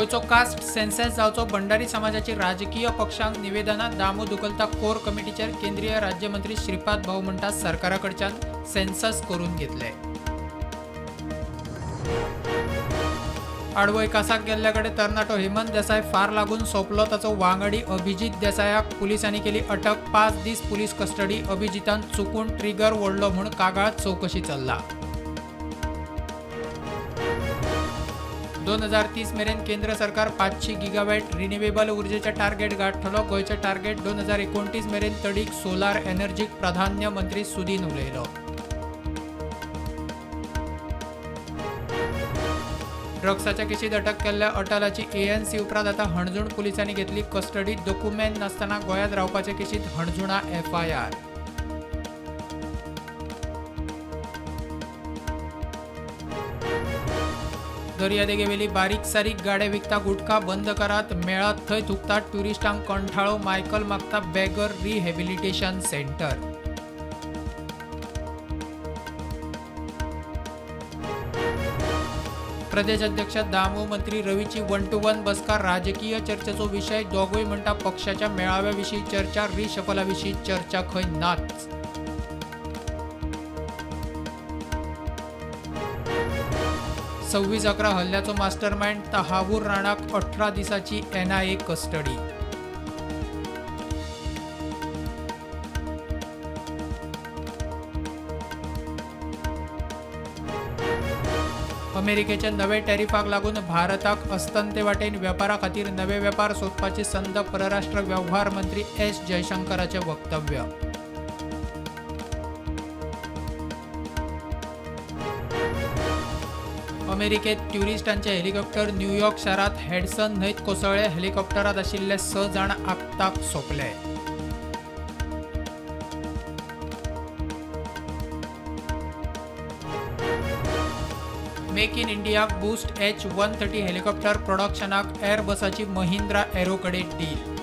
गोंयचो caste census जावचो, भंडारी समाजाची राजकीय पक्षांक निवेदनां. दामू धुकलता कोर कमिटीचेर. केंद्रीय राज्यमंत्री श्रीपाद भाऊ म्हणटा, सरकारा कडच्यान सेन्सस करून घेतले. आडवय कासाक गेल्ल्या कडेन तरणाटो हेमंत देसाय फार लागून सोंपलो. ताचो वांगडी अभिजीत देसायाक पुलिसांनी केली अटक. 5 दीस पुलीस कस्टडी. अभिजितान चुकून ट्रिगर ओडलो म्हूण कागाळ, चवकशी चल्ला. 2030 मेरेन केंद्र सरकार 500 गिगावॅट रिन्युएबल उर्जेचें टार्गेट गांठतलो. गोंयचें टार्गेट 2029 मेरेन तडीक. सोलार एनर्जीक प्राधान्य, मंत्री सुदीन उलयलो. ड्रग्साच्या केशीत अटक केल्ल्या अटलाची एएनसी उपरांत आतां हणजूण पुलिसांनी घेतली कस्टडी. दोकुमेंत नासतना गोंयांत रावपाचे केशीत हणजुणा एफआयआर. दर्यादेगेवेली बारीक सारीक गाडे विकता गुटखा बंद करात, मेळत थंय थुकतात, ट्युरिस्टांक कंठाळो. मायकल मागता बेगर रिहॅबिलिटेशन सेंटर. प्रदेश अध्यक्ष दामू, मंत्री रवीची वन टू वन बसका राजकीय चर्चेचो विशय. दोगूय म्हणटा, पक्षाच्या मेळाव्या विशीं चर्चा, रिशफला विशीं चर्चा खंय नाच. 26/11 हल्ल्याचो मास्टरमाइंड तहावूर राणाक 18 दिसांची एनआयए कस्टडी. अमेरिकेच्या नवे टॅरिफाक लागून भारताक अस्तंते वाटेन वेपारा खातीर नवे वेपार सोदपाची संद, परराष्ट्र व्यवहार मंत्री एस जयशंकराचें वक्तव्य. अमेरिकेत ट्युरिस्टांचे हेलिकॉप्टर न्यूयॉर्क शारांत हडसन न्हंयत कोसळ्ळें. हेलिकॉप्टरांत आशिल्ले 6 जाण आक्ताक सोंपले. मेक इन इंडियाक बूस्ट. H-130 helicopter प्रोडक्शनाक एअरबसाची महिंद्रा एरो कडेन डील.